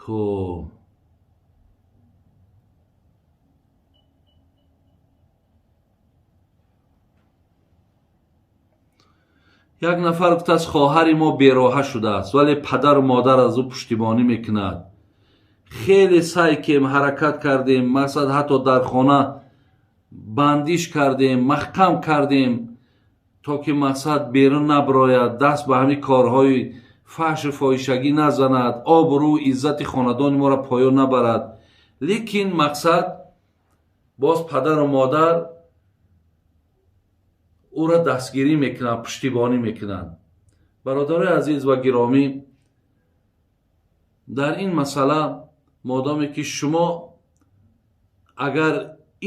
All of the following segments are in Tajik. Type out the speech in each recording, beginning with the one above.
Хуб, як нафар гуфтааст, хоҳари мо бероҳа шудааст, вале падару модар аз ӯ пуштибонӣ мекунад. Хеле сай кем, ҳаракат кардем, мақсад ҳатто дар хона бандиш кардем, маҳкам кардем, то ки мақсад берун набарояд, даст ба ҳамин корҳои фаҳшу фоҳишагӣ назанад, обрӯ иззати хонадони моро поён набарад. Лекин мақсад боз падару модар ӯро дастгирӣ мекунанд, пуштибонӣ мекунанд. Бародарои азиз ва гиромӣ, дар ин масъала модоме ки шумо агар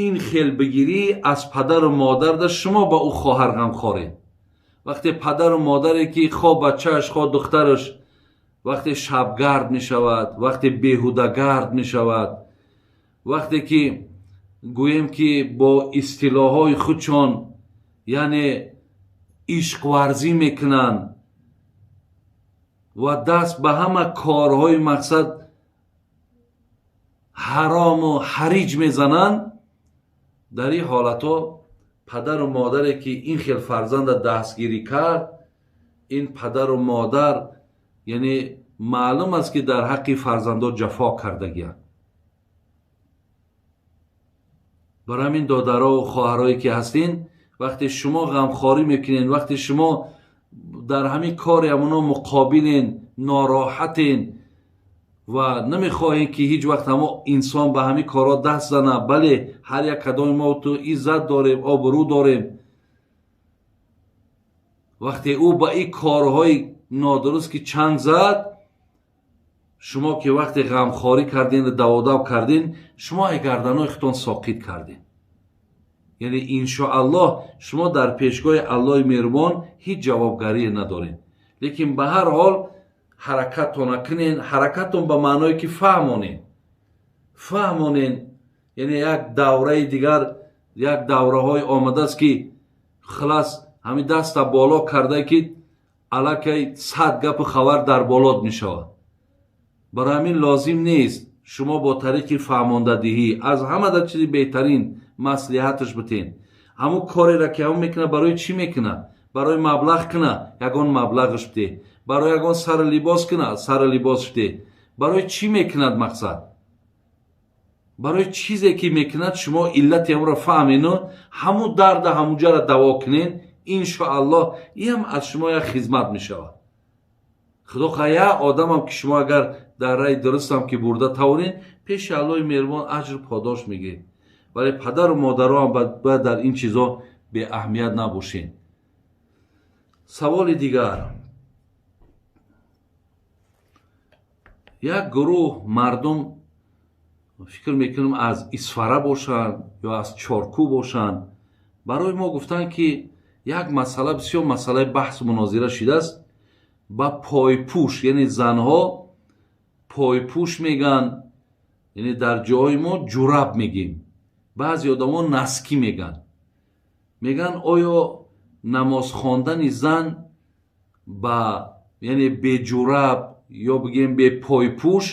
ин хел бигирӣ аз падару модарда, шумо ба ӯ хоҳар ғамхоред. Вақте падару модаре ки хо бачааш, хо духтараш вақте шабгард мешавад, вақте беҳудагард мешавад, вақте ки гӯем ки бо истилоҳҳои худшон, яъне ишқварзӣ мекунанд ва даст ба ҳама корҳои мақсад ҳарому ҳариҷ мезананд, дар ин ҳолатҳо падару модаре ки ин хел фарзанда дастгирӣ кард, ин падару модар яъне маълум аст, ки дар ҳаққи фарзандо ҷафо кардагианд. Барои ҳамин додарову хоҳарое ки ҳастин, вақте шумо ғамхорӣ мекунед, вақте шумо дар ҳамин кори ҳамоно муқобилен, нороҳатен ва намехоҳем, ки ҳеҷ вақт ҳамо инсон ба ҳамин корҳо даст занад, бале, ҳар як кадоми мо ту иззат дорем, обрӯ дорем. Вақте ӯ ба ин корҳои нодуруст ки чанг зад, шумо ки вақте ғамхорӣ кардин ва даводав кардин, шумо ай гарданои худтон соқит кардин. Яъне иншоаллоҳ шумо дар пешгоҳи Аллоҳи меҳрубон ҳеҷ ҷавобгарие надоред. Лекин ба ҳар ҳол ҳаракаттона кунен, ҳаракаттон ба маъное ки фаҳмонен, фаҳмонен. Яъне як давраи дигар, як давраҳое омадааст, ки хилас ҳамин даста боло карда, ки аллакай 100 гапу хабар дар болот мешавад. Барои ҳамин лозим нест шумо бо тариқи фаҳмондадиҳӣ аз ҳама дар чизи беҳтарин маслиҳаташ битен. Ҳамун кореро ки ҳамун мекунад, барои чӣ мекунад? Барои маблағ кунад, ягон маблағаш бите. Барои ягон сари либос кунад, сари либосш бите. Барои чӣ мекунад мақсад? Барои чизе ки мекунад, шумо иллати ҳамонро фаҳмену ҳамун дарда ҳамунҷаро даво кунен, иншоаллоҳ иам аз шумо як хизмат мешавад. Худо хоҳад, як одамам ки шумо агар дар раи дурустам ки бурда тавонед, пеши Аллоҳи меҳрубон аҷр подош мегиред. Вале падару модароам бояд дар ин чизо беаҳамият набошед. Саволи дигар. Як гурӯҳ мардум, фикр мекунам, аз Исфара бошанд ё аз Чоркӯ бошанд, барои мо гуфтанд, ки як масъала бисёр масъалаи баҳсу мунозира шидааст ба пойпӯш, яъне занҳо пойпӯш мегӯянд, яъне дар ҷоҳои мо ҷураб мегӯем, баъзе одамо наскӣ мегӯянд. Мегӯянд, оё намоз хондани зан ба, яъне беҷураб ё бигӯем бепойпӯш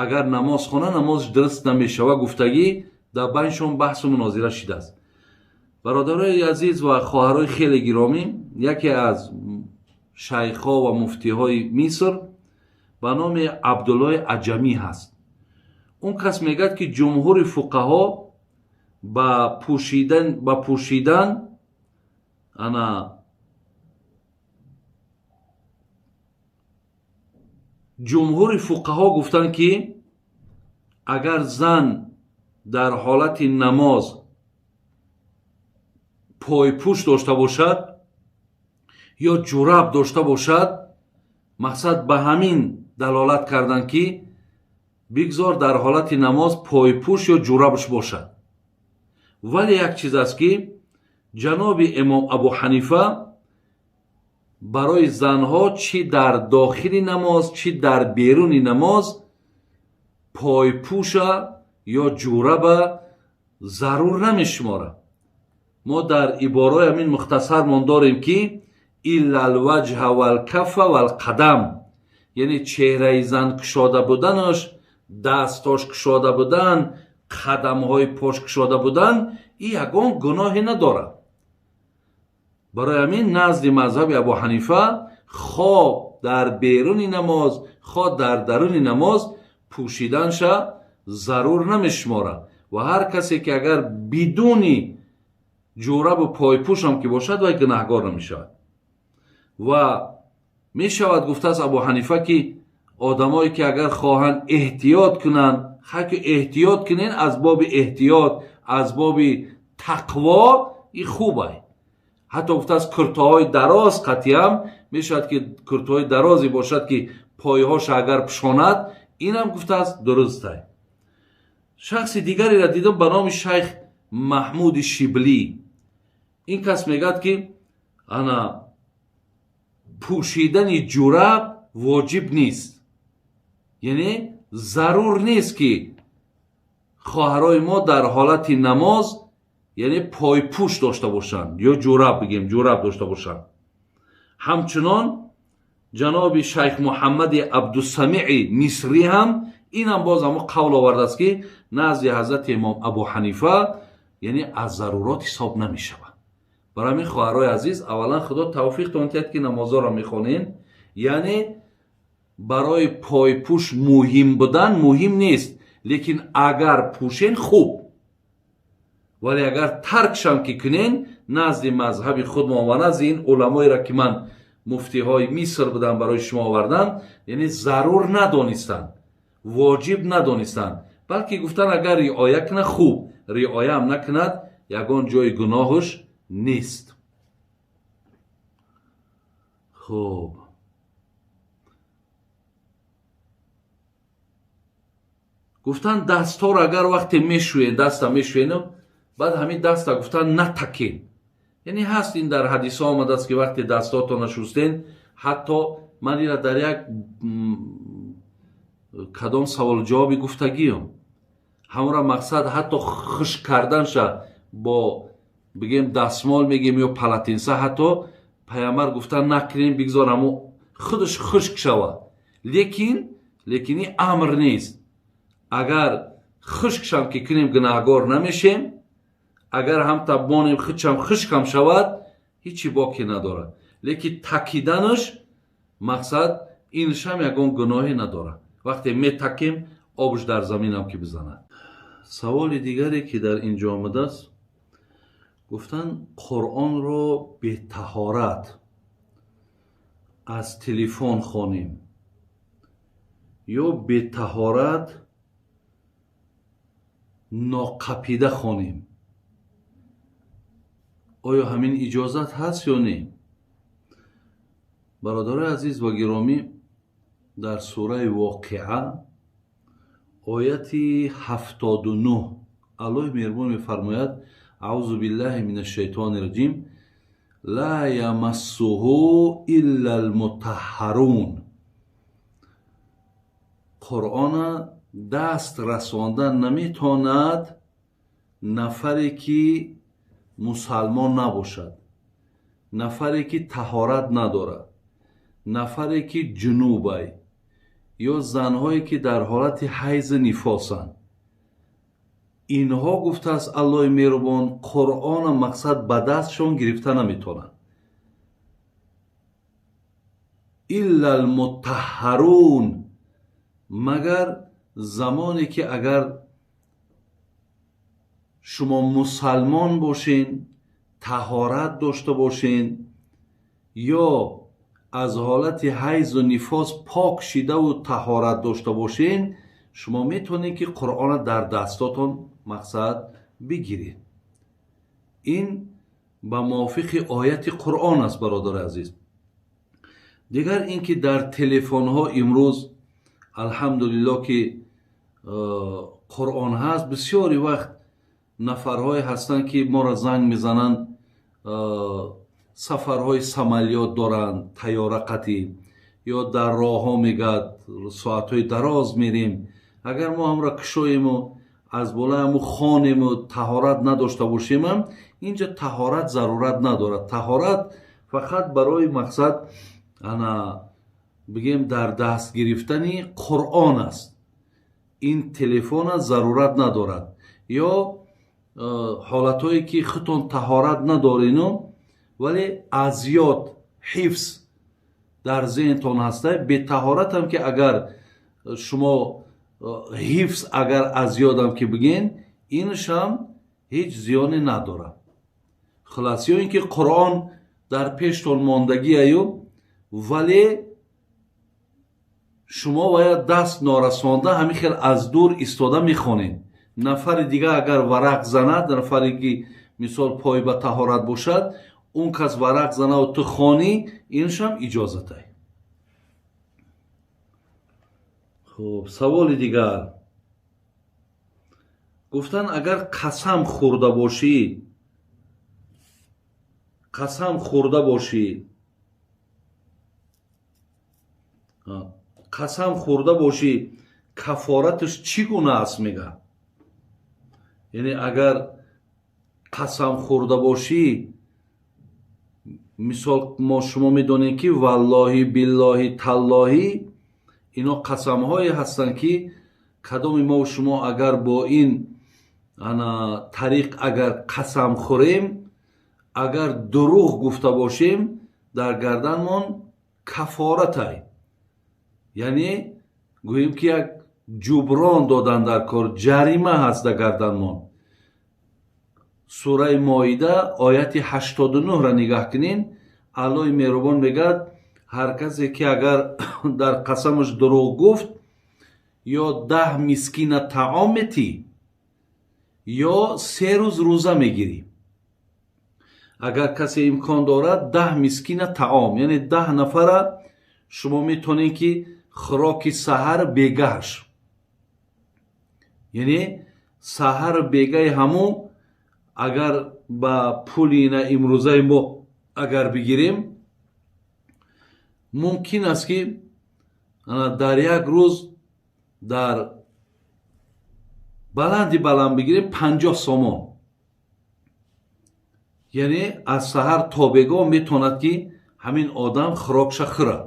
агар намоз хона, намозш дуруст намешава, гуфтагӣ дар байншон баҳсу мунозира шидааст. Бародарои азиз ва хоҳарои хеле гиромӣ, яке аз шайхҳо ва муфтиҳои Миср ба номи Абдуллои Аҷамӣ ҳаст. Он кас мегӯяд, ки ҷумҳури фуқаҳо ба пӯшидан ана ҷумҳури фуқаҳо гуфтанд, ки агар зан дар ҳолати намоз пойпӯш дошта бошад ё ҷураб дошта бошад, мақсад ба ҳамин далолат карданд, ки бигзор дар ҳолати намоз пойпӯш ё ҷурабш бошад. Вале як чиз аст, ки ҷаноби имом Абу Ҳанифа барои занҳо чӣ дар дохили намоз, чӣ дар беруни намоз пойпӯша ё ҷураба зарур намешуморад. Мо дар ибораи ҳамин мухтасармон дорем, ки илла алваҷҳа валкафа валқадам, яъне чеҳраи зан кушода буданаш, Дастош кушода будан, қадамҳои пош кушода будан, ин ягон гуноҳе надорад. Барои ҳамин назди мазҳаби Абу Ҳанифа хо дар беруни намоз, хо дар даруни намоз пӯшиданша зарур намешуморад. Ва ҳар касе ки агар бидуни ҷӯрабу пойпӯшам ки бошад, вай гунаҳгор намешавад. Ва мешавад гуфтааст Абу Ҳанифа ки одамое ки агар хоҳанд эҳтиёт кунанд, ки эҳтиёт кунен аз боби эҳтиёт, аз боби тақво, и хубай. Ҳатто гуфтааст куртаҳои дароз қатъиам мешавад ки куртаҳои дарозе бошад ки пойҳоша агар пӯшонад, инам гуфтааст дурустай. Шахси дигареро дидам ба номи шайх Маҳмуди Шиблӣ. Ин кас мегӯяд ки ана пӯшидани ҷураб воҷиб нест, яъне зарур нест ки хоҳарои мо дар ҳолати намоз яъне пойпӯш дошта бошанд ё ҷураб бигем, ҷураб дошта бошанд. Ҳамчунон ҷаноби шайх Муҳаммади Абдусамии Мисрӣ ҳам инам боз ҳамо қавл овардааст ки назди ҳазрати имом Абу Ҳанифа яъне аз зарурот ҳисоб намешавад. Барои ҳамин хоҳарои азиз, аввалан Худо тавфиқтон диҳад ки намозҳоро мехонен, яъне барои пойпӯш муҳим будан муҳим нест, лекин агар пӯшен хуб, вале агар таркшам ки кунен, назди мазҳаби худмон ва назди ин уламоеро ки ман муфтиҳои Миср будам барои шумо овардам, яъне зарур надонистанд, воҷиб надонистанд, балки гуфтан агар риоя кунад хуб, риояам накунад ягон ҷои гуноҳаш нест. Хуб, гуфтан дастҳоро агар вақте мешӯен, даста мешӯенам, баъд ҳамин даста гуфтан натакен. Яъне ҳаст ин дар ҳадисҳо омадааст ки вақте дастҳоятонро шустен, ҳатто ман ира дар як кадом саволҷавоби гуфтагиам, ҳамонро мақсад ҳатто хушк карданша бо бигем дастмол мегем ё палатинса, ҳатто пайғамбар гуфтан накунем, бигзор ҳамо худаш хушк шавад. Лекин ин амр нест. Агар хушкшам ки кунем гунаҳгор намешем, агар ҳамта монем худшам хушкам шавад, ҳичи боке надорад. Лекин такиданаш мақсад иншам ягон гуноҳе надорад. Вақте метакем обш дар заминам ки бизанад. Саволи дигаре ки дар инҷо омадааст, гуфтан Қуръонро бетаҳорат аз телефон хонем ё бетаҳорат ноқапида хонем, оё ҳамин иҷозат ҳаст ё не? Бародарои азиз ва гиромӣ, дар сураи Воқиа ояти 79 Аллоҳи меҳрубон мефармояд: аъузу биллаҳи мин ашшайтони раҷим, ла ямассуҳу илла алмутаҳҳарун. Қуръона даст расондан наметавонад нафаре ки мусалмон набошад, нафаре ки таҳорат надорад, нафаре ки ҷунубай ё занҳое ки дар ҳолати ҳайзи нифосанд. Инҳо гуфтааст Аллоҳи меҳрубон, Қуръона мақсад ба дастшон гирифта наметавонанд. Илла алмутаҳҳарун, магар замоне ки агар шумо мусалмон бошен, таҳорат дошта бошен ё аз ҳолати ҳайзу нифос пок шидаву таҳорат дошта бошен, шумо метавонед ки Қуръонро дар дастотон мақсад бигиред. Ин ба мувофиқи ояти Қуръон аст, бародари азиз. Дигар ин ки дар телефонҳо имрӯз алҳамдулиллоҳ ки Қуръон ҳаст, бисёри вақт нафарҳое ҳастанд ки моро занг мезананд, сафарҳои самолёт доранд, тайёра қатӣ, ё дар роҳҳо мегӯяд соатҳои дароз мерем. Агар мо ҳамро кушоему аз болои ҳаму хонему таҳорат надошта бошемам, инҷа таҳорат зарурат надорад. Таҳорат фақат барои мақсад ана бигем дар даст гирифтани Қуръон аст. Ин телефона зарурат надорад. Ё ҳолатҳое ки худтон таҳорат надорену, вале аз ёд ҳифз дар зеҳнтон ҳаста, бетаҳоратам ки агар шумо ҳифз агар аз ёдам ки бигӯен, инашам ҳеҷ зиёне надорад. Хулас, ё ин ки Қуръон дар пештон мондагиаю, вале шумо бояд даст норасонда ҳамин хел аз дур истода мехонед. Нафари дига агар варақ занад, нафаре ки мисол пой ба таҳорат бошад, он кас варақ занаву ту хонӣ, инашам иҷозатай. Хуб, саволи дигар. Гуфтан, агар қасам хӯрда бошӣ, қасам хӯрда бошӣ, қасам хӯрда бошӣ, кафораташ чӣ гуна аст, мега? Яъне агар қасам хӯрда бошӣ, мисол мо шумо медонем ки валлоҳи, биллоҳи, таллоҳи, ино қасамҳое ҳастанд ки кадоми мо шумо агар бо ин ана тариқ агар қасам хӯрем, агар дурӯғ гуфта бошем, дар гарданмон кафоратай. Яъне гӯем ки як ҷуброн додан дар кор, ҷарима ҳаст дар гарданмон. Сураи Моида ояти 89-ра нигаҳ кунин. Аллоҳи меҳрубон мегӯяд, ҳар касе ки агар дар қасамаш дурӯғ гуфт, ё 10 мискина таом метӣ, ё 3 рӯз рӯза мегирӣ. Агар касе имкон дорад, 10 мискина таом, яъне 10 нафара шумо метавонед ки хӯроки саҳар бегаҳш, яъне саҳар бегаи ҳамун агар ба пули ина имрӯзаи мо агар бигирем, мумкин аст ки дар як рӯз дар баланди баланд бигирем 50 сомон. Яъне аз саҳар то бегоҳ метавонад ки ҳамин одам хӯрокша хӯрад.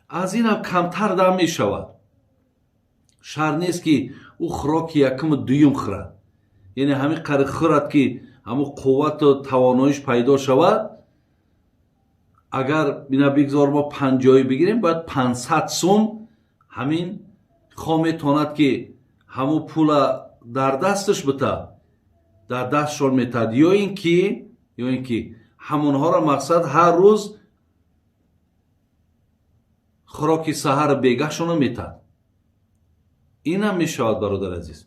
Аз инам камтар дам мешавад. Шарт нест ки ӯ хӯроки якуму дуюм хӯрад. Яъне ҳамин қадр хӯрад ки ҳамун қуввату тавоноиш пайдо шавад. Агар ина бигзор мо 50 бигирем, бояд 500 сум ҳамин хо метавонад ки ҳамун пула дар дасташ бита, дар дастшон метаҳад, ё ин ки ҳамонҳоро мақсад ҳар рӯз хӯроки саҳар бегаҳшона метаҳад. Инам мешавад, бародар азиз.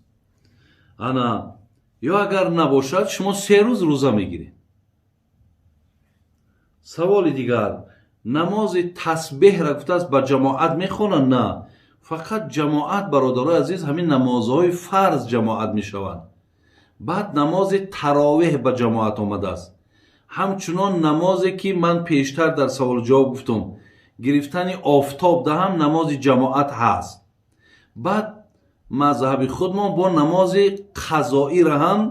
Ана ё агар набошад, шумо 3 рӯз рӯза мегиред. Саволи дигар. Намози тасбеҳра гуфтааст ба ҷамоат мехонанд? На, фақат ҷамоат, бародарои азиз, ҳамин намозҳои фарз ҷамоат мешаванд. Баъд намози таровеҳ ба ҷамоат омадааст. Ҳамчунон намозе ки ман пештар дар саволу ҷавоб гуфтум, гирифтани офтоб даҳам намози ҷамоат ҳаст. Баъд мазҳаби худмон бо намози қазоира ҳам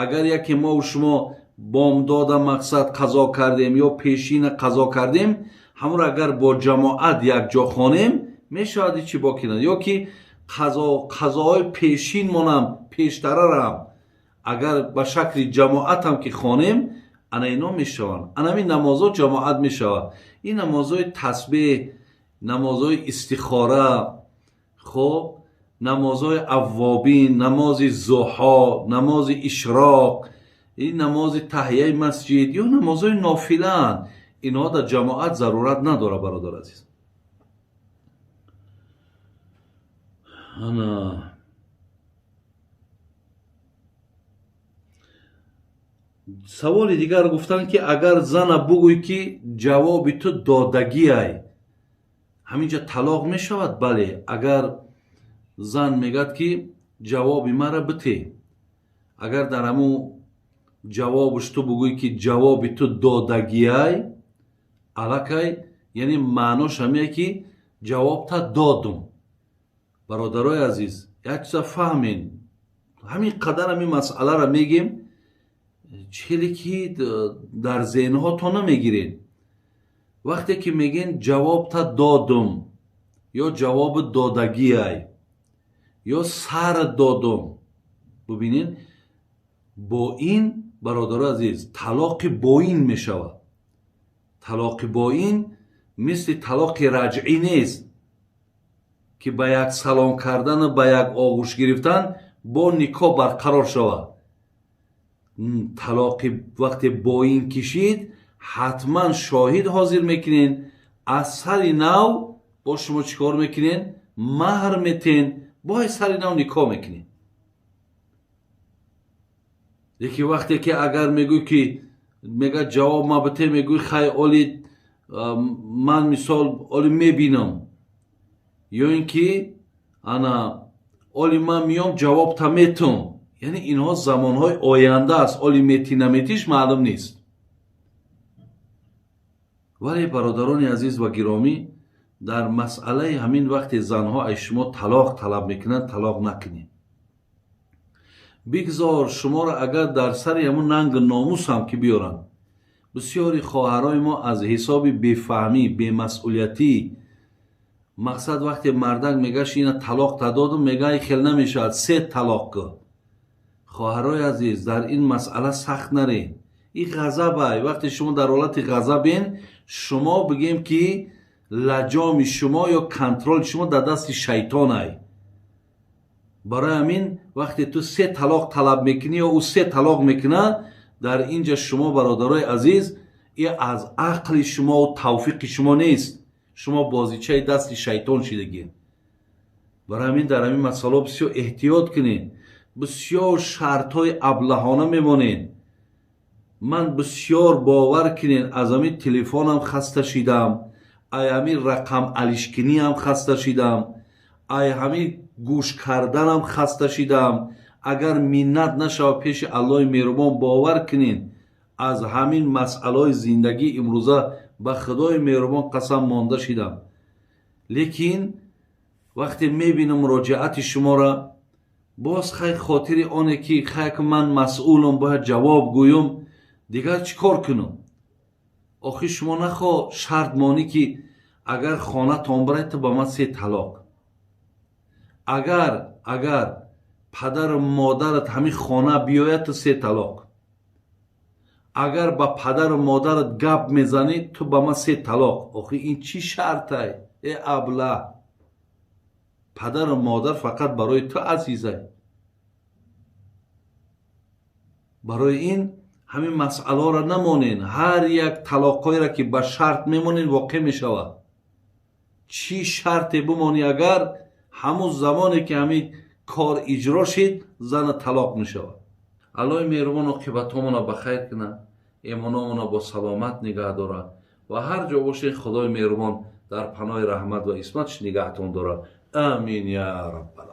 агар яке мо шумо бомдода мақсад қазо кардем ё пешина қазо кардем, ҳамонро агар бо ҷамоат якҷо хонем, мешавад чӣ бо кунад? Ё ки қазоҳои пешинмонам пештарарам агар ба шакли ҷамоатам ки хонем, ана ино мешаванд. Анами намозҳо ҷамоат мешавад. Ин намозҳои тасбеҳ, намозҳои истихора, хоб, намозҳои аввобин, намози зуҳо, намози ишроқ, ин намози таҳияи масҷид ё намозҳои нофилаанд. Инҳо дар ҷамоат зарурат надорад, бародар азиз. Ана саволи дигар гуфтанд ки агар зана бугӯй ки ҷавоби ту додагиай, ҳаминҷа талоқ мешавад? Бале, агар зан мегӯяд ки ҷавоби мара бите, агар дар ҳамун ҷавобаш ту бугӯй ки ҷавоби ту додагиай, аллакай яъне маънош ҳамие ки ҷавобта додум. Бародарои азиз, як чиза фаҳмед, ҳамин қадар ҳамин масъаларо мегем, челе ки дар зеҳнҳо то намегиред. Вақте ки мегӯен ҷавобта додум ё ҷавоби додагиай Ё сар додум. Бубинед, бо ин, бародари азиз, талоқи боин мешавад. Талоқи боин мисли талоқи раҷъӣ нест, ки ба як салом кардану ба як оғӯш гирифтан бо никоҳ барқарор шавад. Талоқи вақте боин кишид, ҳатман шоҳид ҳозир мекунен, аз сари нав бо шумо чӣ кор мекунен? Маҳр метен, бо сари нав никоҳ мекунен. Лекин вақте ки агар мегӯй ки мега ҷавоб ма бите, мегӯй хай оли ман мисол оли мебинам, ё ин ки ана оли ман миём ҷавобта метум, яъне инҳо замонҳои оянда аст, оли мети наметиш маълум нест. Вале бародарони азиз ва гиромӣ, дар масъалаи ҳамин вақте занҳо аз шумо талоқ талаб мекунанд, талоқ накунед. Бигзор шуморо агар дар сари ҳамун нангу номус ҳам ки биёранд. Бисёри хоҳарои мо аз ҳисоби бефаҳмӣ, бемасъулиятӣ, мақсад вақте мардак мегашт ина талоқ додум, мега хел намешавад, се талоқ кун. Хоҳарои азиз, дар ин масъала сахт наред. Ин ғазабай. Вақте шумо дар ҳолати ғазабен, шумо бигем ки лаҷоми шумо ё контроли шумо дар дасти шайтонай. Барои ҳамин вақте ту се талоқ талаб мекунӣ ё ӯ се талоқ мекунад, дар инҷа шумо, бародарои азиз, и аз ақли шумо тавфиқи шумо нест. Шумо бозичаи дасти шайтон шидагӣ. Барои ҳамин дар ҳамин масъала бисёр эҳтиёт кунед. Бисёр шартҳои аблаҳона мемонед. Ман бисёр бовар кунед, аз ҳамин телефонам хаста шидам, ай ҳамин рақам алишкиниам хаста шидам, ай ҳамин гӯш карданам хаста шидам. Агар миннат нашавад пеши Аллоҳи меҳрубон, бовар кунед, аз ҳамин масъалаҳои зиндагӣ имрӯза ба Худои меҳрубон қасам монда шидам. Лекин вақте мебинам муроҷиати шуморо, боз хай хотири оне ки хай ман масъулам, бояд ҷавоб гӯям, дигар чӣ кор кунам? Охир шумо нахо шарт монӣ ки агар хонатон барад, ту ба ман се талоқ. Агар падару модарат ҳамин хона биёяд, ту се талоқ. Агар ба падару модарат гап мезанӣ, ту ба ман се талоқ. Охир ин чӣ шартай? Э аблаҳ, падару модар фақат барои ту азизай. Барои ин ҳамин масъаларо намонен. Ҳар як талоқҳоеро ки ба шарт мемонен, воқеъ мешавад. Чӣ шарте бимонӣ, агар ҳамун замоне ки ҳамин кор иҷро шид, зана талоқ мешавад. Аллоҳи меҳрубон оқибатҳомона ба хайр кунад, эмономона бо саломат нигаҳ дорад ва ҳар ҷо бошед, Худои меҳрубон дар паноҳи раҳмат ва исматш нигаҳтон дорад. Амин я раббал.